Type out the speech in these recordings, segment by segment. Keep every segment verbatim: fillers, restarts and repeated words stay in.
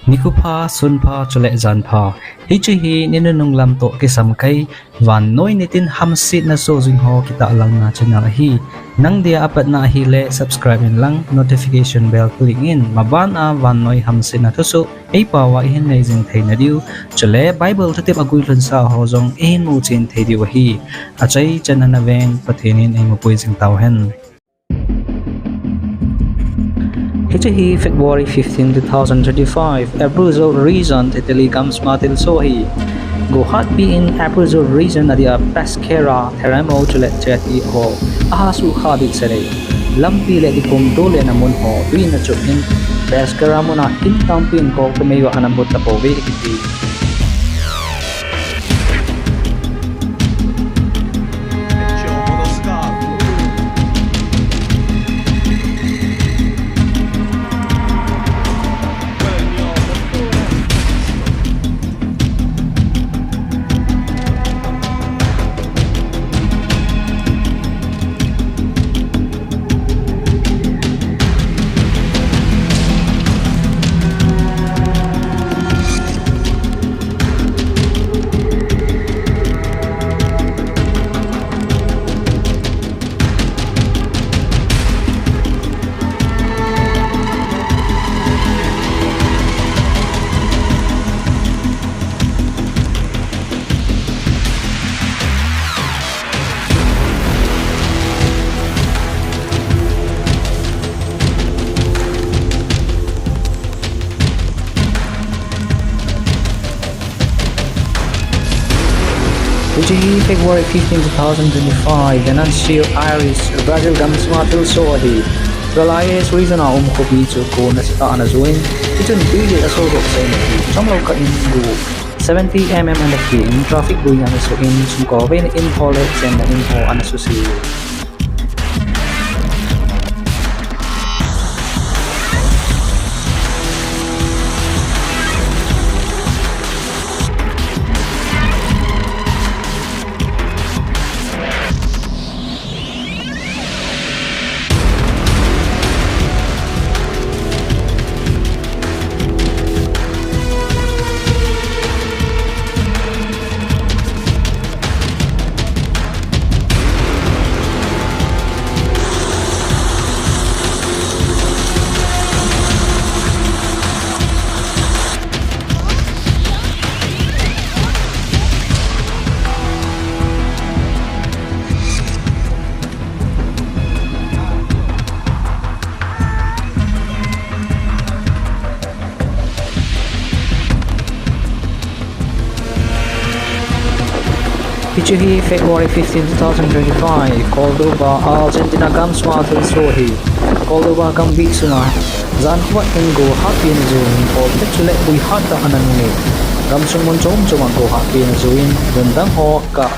Nikho pha, sun pha, chule jan pha. Hiche hi ni nunung lam toh kisam kai, vannoi nitin hamsetna soh jing ho kitahlang na channel ahi. Nang dia apatna ahile subscribe in lang, notification bell click in, maban a vannoi hamsetna thusoh eipao a ihin nei jing theina diu. Chule Bible thutep aguilhunsa ho jong ihin muchen thei diu ahi. Achaichan ana veng Pathen in eimapui jing tauhen. Hiche hi February fifteen, two thousand twenty-five, Abruzzo Region, Italy gamsunga thilsoh ahi. Guwahati in Abruzzo Region adia Pescara, Teramo chule Chieti ho aha sukha ding selei. Lampi le kikum dolenna mun ho tui in achup in, Pescara muna in tampin kho kumeiva ana mut tapouve kiti. Hiche hi February fifteen, two thousand twenty-five, Venâncio Aires, Brazil gamsunga thilsoh ahi. Goiás region a um khopi chu kona sita ana juin, hichun tui le asodoh seina hi chomlou kah in gu seventy M M ana khe in traffic buina ana soh in, sumkang veina in ho le chenna in ho ana suse. Hiche hi February fifteen, two thousand twenty-five, Cordoba, Argentina gamsunga thilsoh ahi. Cordoba gambih sunga jan khovah in go hatpen ajuin, kol pet chule ui hattah ana nunge. Gamsung mun chom choma go hatpen ajuin, mun dang ho kah,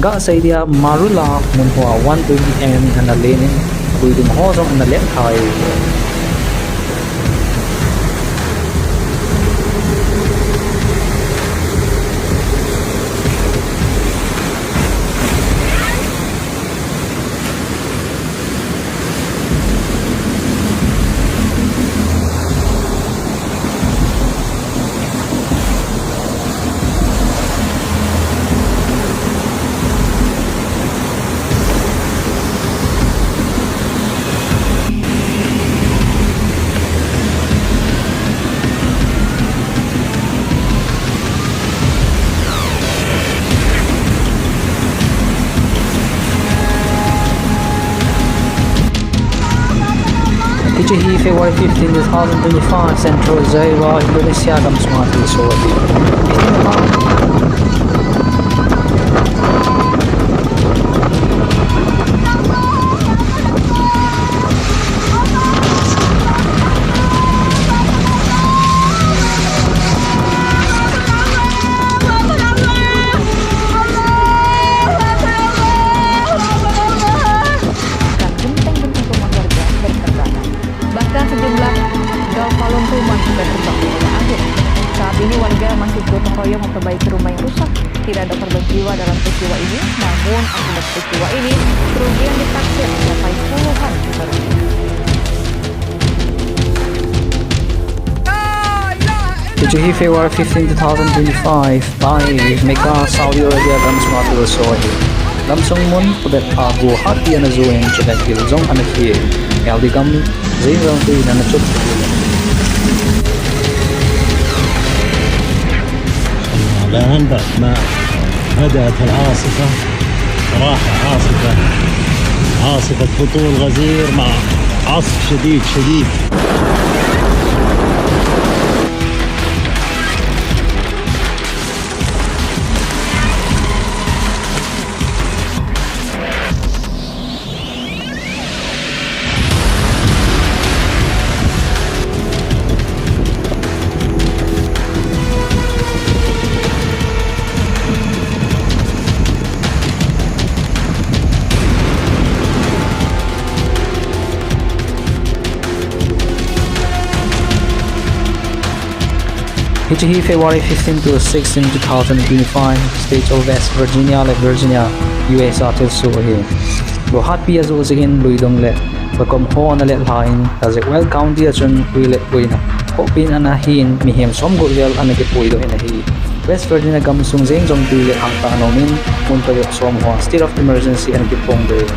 gasei dia Marulla mun hoa one twenty M ana len in, guidung ho jong ana len thei. Hiche hi February fifteen, two thousand twenty-five, Central Java, Indonesia gamsunga thilsoh ahi. Genteng-genteng rumah warga berterbangan. Bahkan sejumlah galvalon rumah juga terbang di bawah angin. Saat ini warga masih gotong royong memperbaiki rumah yang rusak. Tidak ada korban jiwa dalam peristiwa ini, namun akibat peristiwa ini, kerugian ditaksir mencapai puluhan juta rupiah. La ilaha Hiche hi February fifteen, two thousand twenty-five, tai Mecca, Saudi Arabia gamsunga thilsoh ahi. Gamsung mun phabep a Guwahati ana ju in, chule thil jong ana khe. Galdih gam jeng jong tui in ana chup. الآن بعد ما هدأت العاصفة، صراحة عاصفة، عاصفة هطول غزير مع عصف شديد شديد. Hiche hi February fifteen to sixteen, two thousand twenty-five, State of West Virginia le Virginia, U S A thilsoh ahi. Guwahati a ju jingin luidong le vakom ho ana letlha in, Tazewell County a chun tui le puina hopen ana hin, mihem somgup vel ana kipuidoh in ahi. West Virginia gamsung jeng jong tui le hangtah ana um in, mun phabep som hoa State of Emergency ana kiphongdoh e.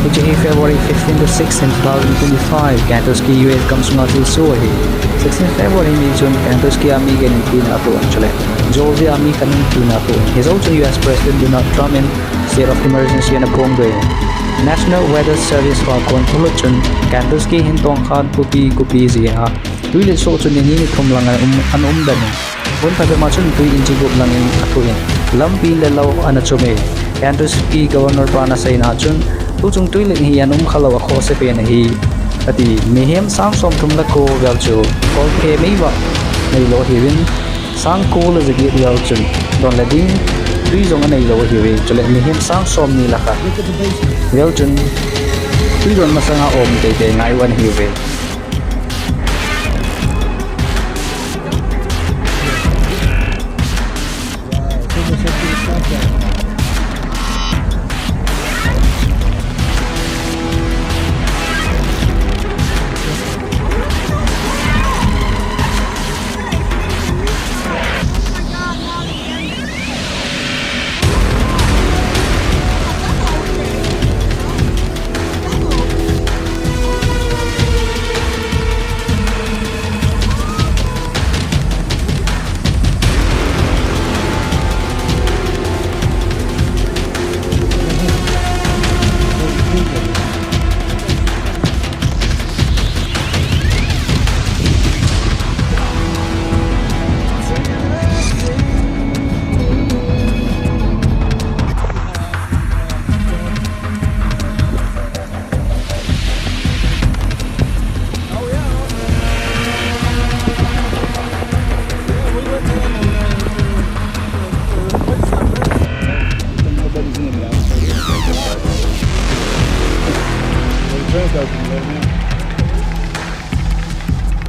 Hiche hi February fifteen to sixteen, two thousand twenty-five, Kentucky, U S gamsunga thilsoh ahi. Sixteen February ni chun Kentucky a mi get in thina atoh in, chule Georgia a mi khat in thina atoh in. Hijou chun U S President Donald Trump in state of emergency ana phongdoh e. National Weather Service ho a kon thulhut chun Kentucky hin tongkhat khopi khopi jeh a tui le soh chun ni ni ni thum lang ana um, ana um den in. Mun phabep ma chun tui inch gup lang in athu in, lampi le lou ana chom e. Kentucky Governor pan aseina chun, tuchung tui leng hi ana um khalou akhohse pen ahi, ati. Mihem sang somthum le ko vel chu kolphe meivah neilou ahiuvin, sang ko le jaget vel chun don le ding tui jong aneilou ahiuve. Chule mihem sang somni le khat vel chun tui don masanga um teitei ngai u ana hiuve.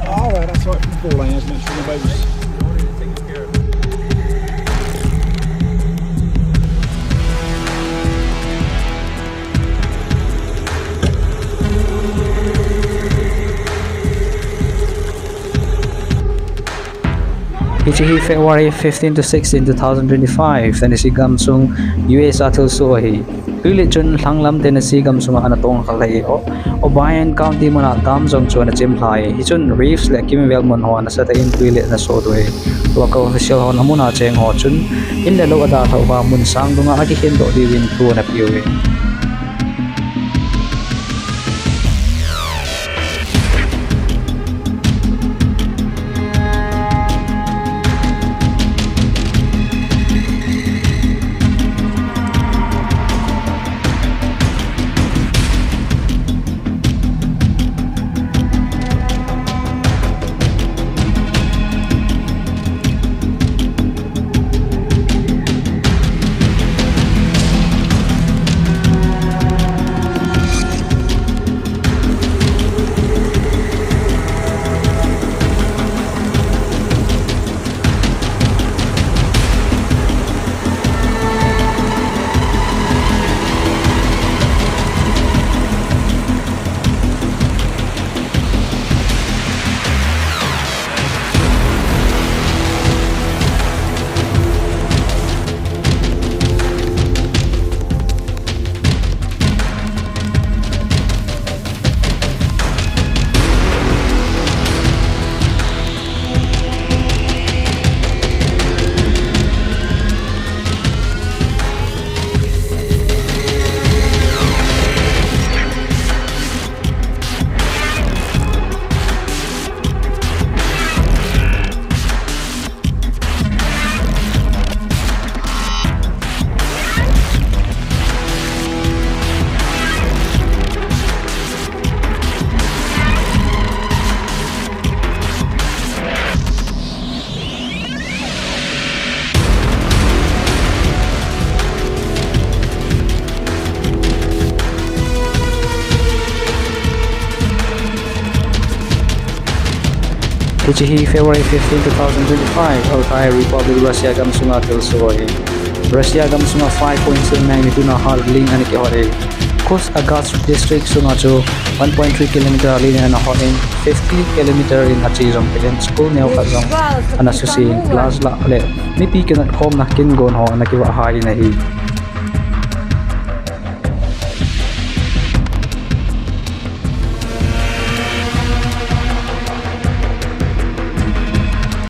All right, that's right from four lanes. Make sure the babies. Hiche hi February fifteen to sixteen, two thousand twenty-five, Tennessee gamsung U S a thilsoh ahi. Tuilet chun lhanglam Tennessee gamsunga ana tong khalhei ho. O'Brien County muna dam jong chu ana chimlhai. Hichun reefs le kimvel mun ho ana sat in tuilet ana sohdoh e. Local official hon amun a cheng ho chun in le lou adalhah uva mun sang dunga akikhendoh diuvin thu ana peuve. Hiche hi February fifteen, two thousand twenty-five, Altai Republic, Russia gamsunga thilsoh ahi. Russia gamsunga five point seven magnitude na hurricane ana kihot e. Kursk Ogatsk district sunga chu one point three kilometer alen ana hot in, fifty kilometer in ache jong peh in, school neo khat jong ana suse in, class lah le mipi kinotkhomna kin gon ho ana kivah hai in ahi.